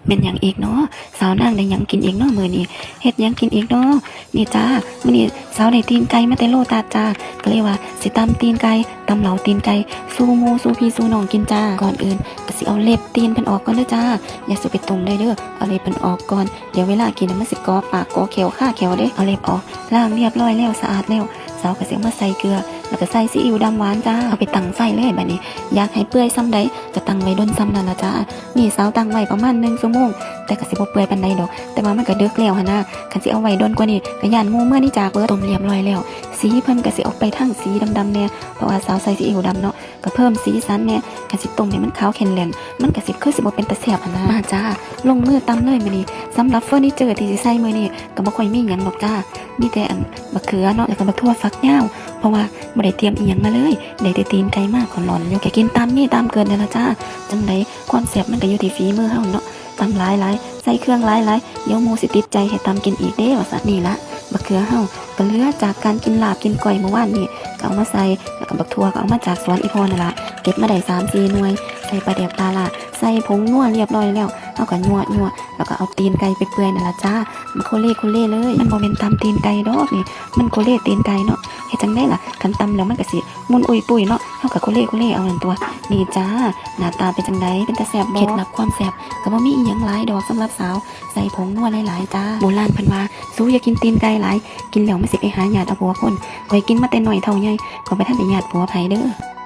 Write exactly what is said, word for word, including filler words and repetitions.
แม่นหยังอีกเนาะ สาวนางได้หยังกินอีกเนาะมื้อนี้ เฮ็ดหยังกินอีกเนาะ นี่จ้า มื้อนี้สาวได้ตีนไก่มาแต่โลตัสจ้า ก็เลยว่าสิตำตีนไก่ ตำเหลาตีนไก่ สู่หมู่สู่พี่สู่น้องกินจ้า ก่อนอื่นก็สิเอาเล็บตีนเพิ่นออกก่อนเด้อจ้า อย่าสู่ไปต้มเลยเด้อ เอาเล็บเพิ่นออกก่อน เดี๋ยวเวลากินน่ะมันสิเกาะปากเกาะแข้วคาแข้วเด้ เอาเล็บออก ล้างเรียบร้อยแล้ว สะอาดแล้ว สาวก็สิเอามาใส่เกลือ แล้วก็ใส่ซีอิ๊วดำหวานจ้า เอาไปตั้งไฟเลยบัดนี้ อยากให้เปื่อยส่ำใดก็ตั้งไว้ดนส่ำนั้นล่ะจ้า นี่สาวตั้งไว้ประมาณหนึ่งชั่วโมง แต่ก็สิบ่เปื่อยปานใดดอก แต่ว่ามันก็ดึกแล้วหั้นนะ คันสิเอาไว้ดนกว่านี้ก็ย้านหมู่เมือหนีจากเบิด ต้มเรียบร้อยแล้ว สีเพิ่นก็สิออกไปทางสีดำๆแหน่ เพราะว่าสาวใส่ซีอิ๊วดำเนาะ ก็เพิ่มสีสันแหน่ คันสิต้มให้มันขาวแข็งแรง มันก็สิคือสิบ่เป็นตาแซ่บหั้นนะ มาจ้า ลงมือตำเลยมื้อนี้ สำหรับเฟอร์นิเจอร์ที่สิใส่มื้อนี้ก็บ่ค่อยมีหยังดอกจ้า มีแต่อันบักเขือเนาะ แล้วก็บักถั่วฝักยาว เพราะว่าบ่ได้เตรียมอีหยังมาเลย ได้แต่ตีนไก่มาก็ร้อนอยู่ ก็กินตามมีตามเกิดนั่นล่ะจ้า จั่งใดความแซ่บมันก็อยู่ที่ฝีมือเฮาเนาะ ตำหลายๆ ใส่เครื่องหลายๆ เดี๋ยวหมู่สิติดใจให้ตำกินอีกเด้ ว่าซั่น นี่ละ บักเขือเฮาก็เหลือจากการกินลาบกินก้อยมื้อวานนี้ ก็เอามาใส่ แล้วก็บักถั่วก็เอามาจากสวนอีพ่อนั่นล่ะ เก็บมาได้สามสี่หน่วย ใส่ปลาแดกปลาร้า ใส่ผงนัวเรียบร้อยแล้ว เฮาก็ยั่วๆ แล้วก็เอาตีนไก่ไปเปื่อยนั่นล่ะจ้า มาโคเล่โคเล่เลย มันบ่แม่นตำตีนไก่ดอกนี่ มันโคเล่ตีนไก่เนาะ เฮ็ดจั่งใดล่ะ คันตำแล้วมันก็สิมุนอุ้ยปุ้ยเนาะ เฮาก็โคเล่โคเล่เอานั่นตั๊ว นี่จ้า หน้าตาเป็นจั่งใด เป็นตาแซ่บบ่ เคล็ดลับความแซ่บก็บ่มีอีหยังหลายดอกสำหรับสาว ใส่ผงนัวหลายๆจ้า โบราณเพิ่นว่า สูอย่ากินตีนไก่หลาย กินแล้วมันสิไปหาญาติเอาผัวคน ข้อยกินมาแต่น้อยเฒ่าใหญ่ ข้อยบ่ทันได้ญาติผัวไผเด้อ